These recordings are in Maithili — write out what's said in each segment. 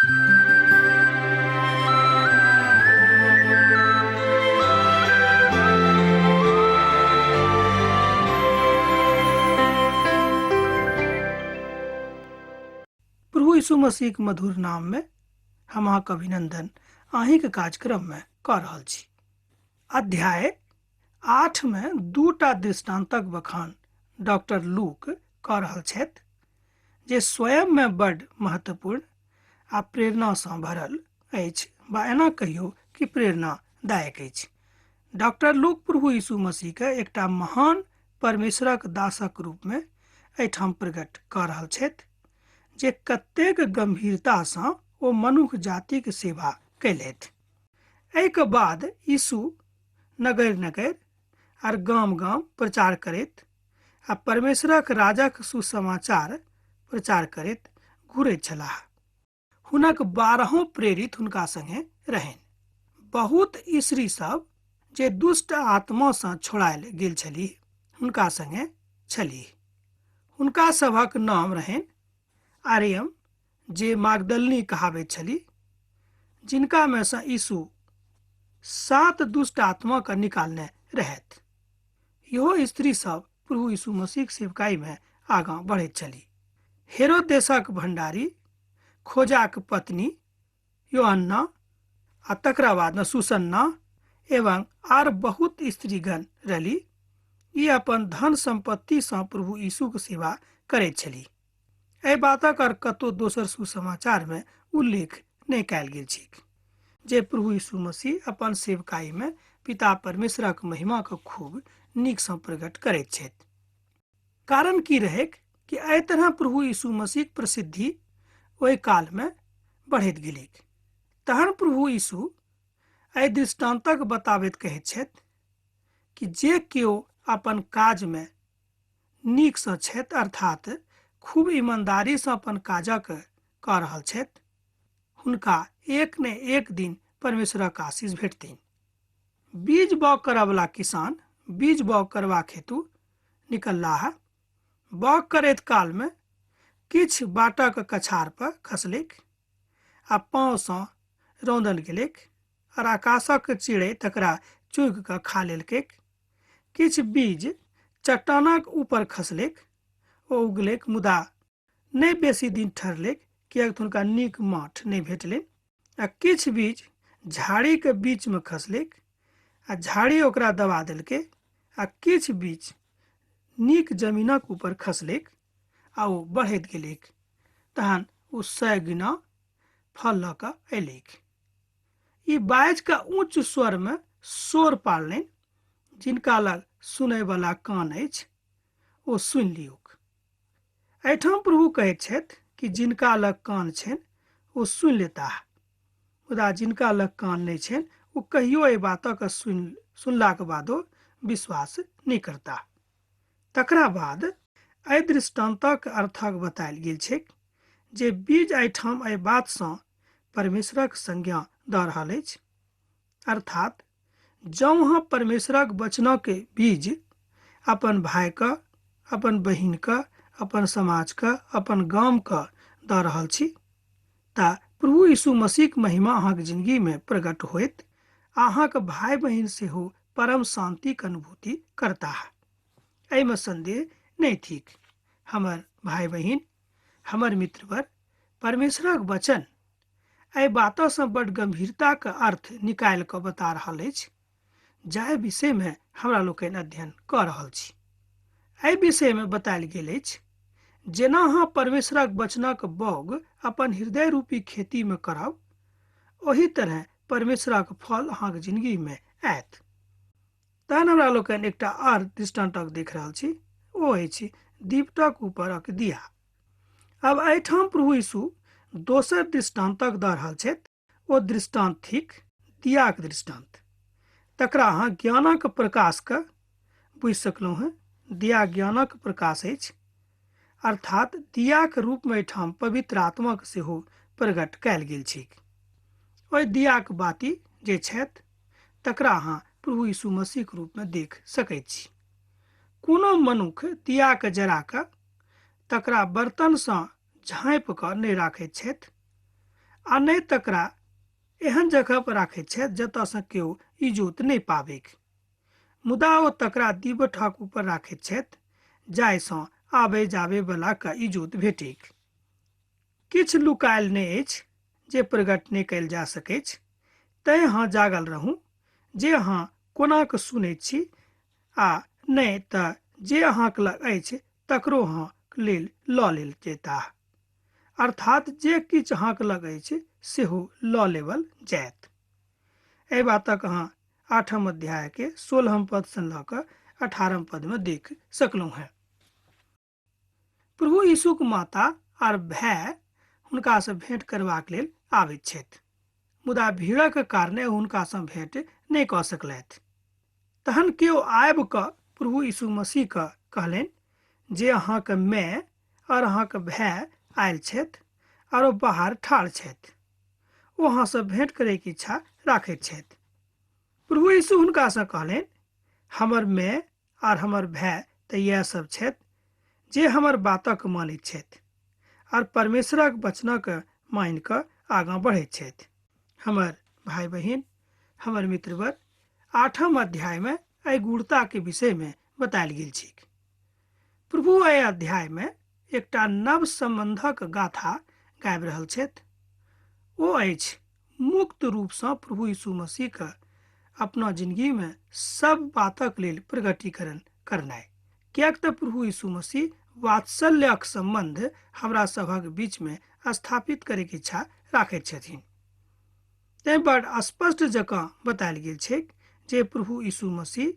प्रभु यीशु मसीहक मधुर नाम में हम अहाँके अभिनंदन अहीँके कार्यक्रम में कऽ रहल छी। अध्याय 8 में दूटा दृष्टान्तक बखान डॉक्टर लूक कऽ रहल छथि जे स्वयं में बड महत्वपूर्ण आ प्रेरणा सँ भरल अछि, बा एना कहियौ कि प्रेरणादायक अछि। डॉक्टर लूक प्रभु यीशु मसीह के एकटा महान परमेश्वरक दासक रूप में एहिठाम प्रकट कऽ रहल छथि जे कतेक गंभीरता सँ ओ मनुख जातिक सेवा कयलथि। एहिके बाद यीशु नगर नगर आर गाम गाम प्रचार करैत आ परमेश्वरक राजक सुसमाचार प्रचार करैत घुरैत छलाह। हुनक 12 प्रेरित हुनका संगे रहनि। बहुत स्त्री सब जे दुष्ट आत्मा सँ छोड़ायल गेल छलीह हुनका संगे छलीह। हुनका सभक नाम रहनि आर्यम, जे मागदलनी कहाबैत छली, जिनका में सँ यीशु 7 दुष्ट आत्मा के निकालने रहथि। इहो स्त्री सब प्रभु यीशु मसीहक सेवकाई में आगाँ बढ़ैत छली। हेरोदेसक भंडारी खोजाक पत्नी योहन्ना आ तकरा बाद में सुसन्ना एवं आर बहुत स्त्रीगण रहली। ई अपन धन संपत्ति सँ प्रभु यीशुक सेवा करैत छली। एहि बातक और कतौ दोसर सुसमाचार में उल्लेख नहि कयल गेल छैक जे प्रभु यीशु मसीह अपन सेवकाई में पिता परमेश्वरक महिमा के खूब नीक सँ प्रकट करैत छथि। कारण की रहैक कि एहि तरह प्रभु यीशु मसीहक प्रसिद्धि ओहि काल में बढ़ैत गेलैक। तहन प्रभु यीशु एहि दृष्टान्तक बताबैत कहैत छथि कि जे केओ अपन काज में नीक सँ छथि, अर्थात खूब ईमानदारी सँ अपन काजक कऽ रहल छथि, हुनका एक ने एक दिन परमेश्वरक आशीष भेटथिन। बीज बाउग करऽवला किसान बीज बाउग करबाक हेतु निकललाह। बाउग करैत काल में किछु बाटक कछार पर खसलैक आ पाँव सँ रौंदल गेलैक और आकाशक चिड़ै तकरा चुगि कऽ खा लेलकैक। किछु बीज चट्टानक ऊपर खसलैक, ओ उगलैक, मुदा नहि बेसी दिन ठहरलैक, किएक तऽ हुनका नीक माठ नहि भेटलनि। आ किछु बीज झाड़ीके बीचमे खसलैक आ झाड़ी ओकरा दबा देलकै। आ किछु बीज नीक जमीनक ऊपर खसलैक आ ओ बढ़ैत गेलैक। तहन ओ 100 गुना फल लऽ कऽ अयलैक। ई बाजि कऽ ऊँच स्वरमे शोर पाड़लनि, जिनका लग सुनयवला कान अछि ओ सुनि लियौक। एहिठाम प्रभु कहैत छथि कि जिनका लग कान छनि ओ सुनि लेताह, मुदा जिनका लग कान नहि छनि ओ कहियो एहि बातक सुनलाक बादो विश्वास नहि करताह। तकरा बाद एहि दृष्टान्तक अर्थक बतायल गेल छैक जे बीज एहिठाम एहि बातसँ परमेश्वरक संज्ञा दऽ रहल अछि। अर्थात जँ अहाँ परमेश्वरक वचनक बीज अपन भाइके, अपन बहिनके, अपन समाजके, अपन गामके दऽ रहल छी तऽ प्रभु यीशु मसीहक महिमा अहाँके जिंदगीमे प्रकट होयत आ अहाँके भाय बहिन सेहो परम शांतिक अनुभूति करताह। एहिमे संदेह नहि थिक। हमर भाय बहिन, हमर मित्रवर, परमेश्वरक वचन एहि बातसँ बड गंभीरताक अर्थ निकालि कऽ बता रहल अछि जाहि विषयमे हमरा लोकनि अध्ययन कऽ रहल छी। एहि विषयमे बतायल गेल अछि जेना अहाँ परमेश्वरक वचनक बौग अपन हृदय रूपी खेतीमे करब, ओही तरह परमेश्वरक फल अहाँके जिंदगीमे आयत। तहन हमरा लोकनि एकटा आर दृष्टान्तक देख रहल छी, ओ अछि दीपटक ऊपरक दिया। अब एहिठाम प्रभु यीशु दोसर दृष्टान्तक दऽ रहल छथि। ओ दृष्टान्त थिक दियाक दृष्टान्त। तकरा अहाँ ज्ञानक प्रकाशके बुझि सकलहुँ हेँ। दिया ज्ञानक प्रकाश अछि, अर्थात दियाक रूपमे एहिठाम पवित्र आत्माक सेहो प्रकट कयल गेल छैक। ओहि दियाक बाती जे छथि तकरा अहाँ प्रभु यीशु मसीहक रूपमे देख सकैत छी। कोनो मनुख दियाके जरा कऽ तकरा बर्तनसँ झाँपि कऽ नहि राखैत छथि आ नहि तकरा एहन जगह पर राखैत छथि जतयसँ केओ इजोत नहि पाबैक, मुदा ओ तकरा दीवठक ऊपर राखैत छथि जाहिसँ आबै जाबै बला के इजोत भेटैक। किछु लुकायल नहि अछि जे प्रकट नहि कयल जा सकैछ, तैं अहाँ जागल रहू जे अहाँ कोना कऽ सुनैत छी, आ नहि तऽ जे अहाँक लग अछि तकरो अहाँ लेल लऽ लेल जेताह, अर्थात जे किछु अहाँक लग अछि सेहो लऽ लेबल जायत। एहि बातक अहाँ 8 अध्याय के 16 पद सँ लऽ कऽ 18 पद में देख सकलहुँ हेँ। प्रभु यीशुक माता आर भाय हुनकासँ भेंट करबाक लेल आबैत छथि, मुदा भीड़क कारणे हुनकासँ भेंट नहि कऽ सकलथि। तहन केओ आबि कऽ प्रभु यीशु मसीह के कहलनि जे अहाँके माय और अहाँके भाय आयल छथि और ओ बाहर ठाढ़ छथि, ओ अहाँसँ भेंट करैके इच्छा राखैत छथि। प्रभु यीशु हुनकासँ कहलनि, हमर माय आर हमर भाय तऽ इएह सब छथि जे हमर बातक मानैत छथि आर परमेश्वरक वचनक मानि कऽ आगाँ बढ़ैत छथि। हमर भाय बहिन, हमर मित्रवर, 8 अध्याय में एहि गूढ़ता के विषय में बतायल गेल छैक। प्रभु एहि अध्याय में एकटा नव संबंधक गाथा गाबि रहल छथि। ओ अछि मुक्त रूपसँ प्रभु यीशु मसीह के अपना जिंदगी में सब बातक लेल प्रगटीकरण करनाइ, किएक तऽ प्रभु यीशु मसीह वात्सल्यक संबंध हमरा सभक बीच में स्थापित करैके इच्छा राखैत छथिन। तैं बड़ स्पष्ट जकाँ बतायल गेल छैक जे प्रभु यीशु मसीह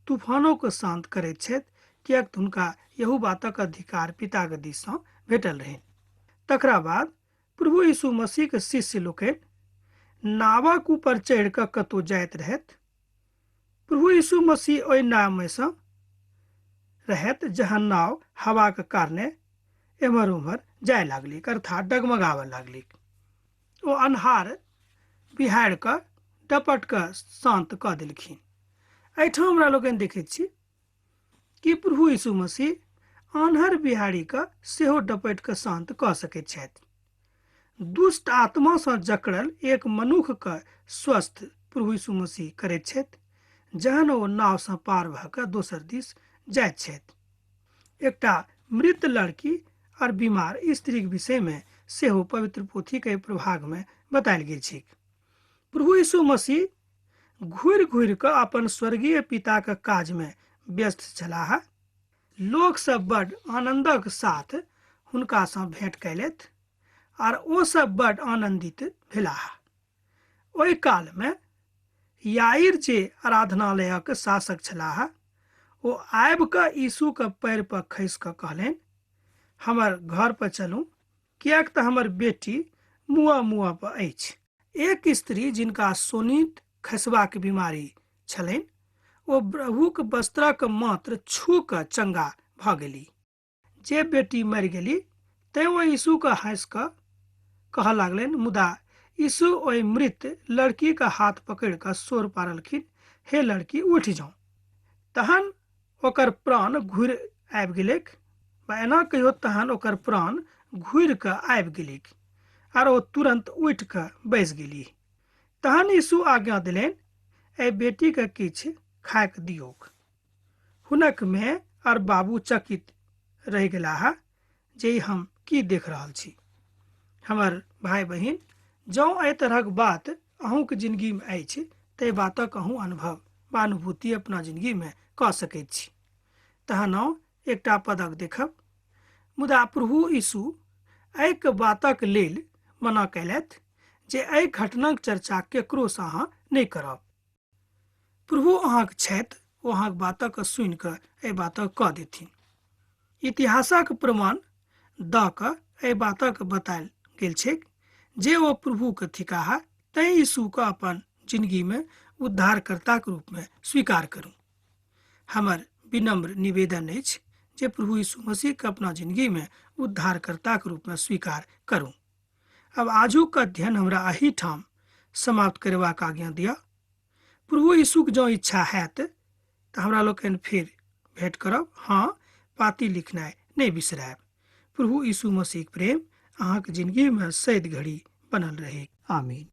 तूफानों के शांत करैत छथि, किएक तऽ हुनका यहू बातक अधिकार पिताक दिस सँ भेटल रहनि। तकरा बाद प्रभु यीशु मसीह के शिष्य लोकनि नावक ऊपर चढ़ि कऽ कतहु जाइत रहथि। प्रभु यीशु मसीह ओहि नाव में सँ रहथि जहाँ नाव हवाक कारणे एम्हर ओम्हर जाय लागलिक, अर्थात डगमगाबऽ लागलिक। ओ अन्हार बिहाड़ि कऽ डपट कऽ शांत कऽ देलखिन। एहिठाम हमरा लोकनि देखैत छी कि प्रभु यीशु मसीह आन्हर बिहाड़ि कऽ सेहो डपटि कऽ शांत कऽ सकैत छथि। दुष्ट आत्मा सँ जकड़ल एक मनुख के स्वस्थ प्रभु यीशु मसीह करैत छथि जहन ओ नाव सँ पार भऽ कऽ दोसर दिस जाइत छथि। एकटा मृत लड़की और बीमार स्त्रीक विषय में सेहो पवित्र पोथी के प्रभाग में बतायल गेल छैक। प्रभु यीशु मसीह घुरि घुरि कऽ अपन स्वर्गीय पिताक काज में व्यस्त छलाह। लोक सब बड आनंदक साथ हुनका सँ भेंट कयलथि आर ओ सब बड आनंदित भेलाह। ओहि काल में याईर जे आराधनालयक शासक छलाह ओ आबि कऽ यीशु के पैर पर खसि कऽ कहलनि, हमर घर पर चलू, किएक तऽ हमर बेटी मुआ मुआ पर अछि। एक स्त्री जिनका शोणित खसबाक बीमारी छलनि ओ प्रभुक वस्त्रक मात्र छू कऽ चंगा भऽ गेली। जे बेटी मरि गेली तैं ओ यीशु के हँसि कऽ कहऽ लागलनि, मुदा यीशु ओहि मृत लड़कीक हाथ पकड़ि कऽ शोर पारलखिन, हे लड़की उठि जाउ। तहन ओकर प्राण घुरि आबि गेलैक, वा एना कहियो तहन ओकर प्राण घुरि कऽ आबि गेलैक आर ओ तुरंत उठि कऽ बैसि गेली। तहन यीशु आज्ञा देलनि, एहि बेटीके किछु खायके दियौक। हुनक माय आर बाबू चकित रहि गेलाह जे ई हम की देख रहल छी। हमर भाय बहिन, जँ एहि तरहक बात अहूँके जिंदगीमे अछि ताहि बातक अहूँ अनुभव वा अनुभूति अपना जिंदगीमे कऽ सकैत छी। तहन आउ एकटा पदक देखब। मुदा प्रभु यीशु एहि बातक लेल मना कयलथि जे एहि घटनाक चर्चा केकरोसँ अहाँ नहि करब। प्रभु अहाँक छथि, ओ अहाँक बातक सुनि कऽ एहि बातक कऽ देथिन। इतिहासक प्रमाण दऽ कऽ एहि बातक बतायल गेल छैक जे ओ प्रभुके थिकाह, तैं यीशुके अपन जिंदगीमे उद्धारकर्ताक रूपमे स्वीकार करू। हमर विनम्र निवेदन अछि जे प्रभु यीशु मसीहके अपना जिंदगीमे उद्धारकर्ताक रूपमे स्वीकार करू। अब आजुक अध्ययन हमरा एहिठाम समाप्त करबाक आज्ञा दिअ। प्रभु यीशुक जँ इच्छा हैत तऽ हमरा लोकनि फेर भेंट करब। हाँ, पाती लिखनाइ नहि बिसरायब। प्रभु यीशु मसीहक प्रेम अहाँक जिंदगीमे सैद घड़ी बनल रहे। आमीन।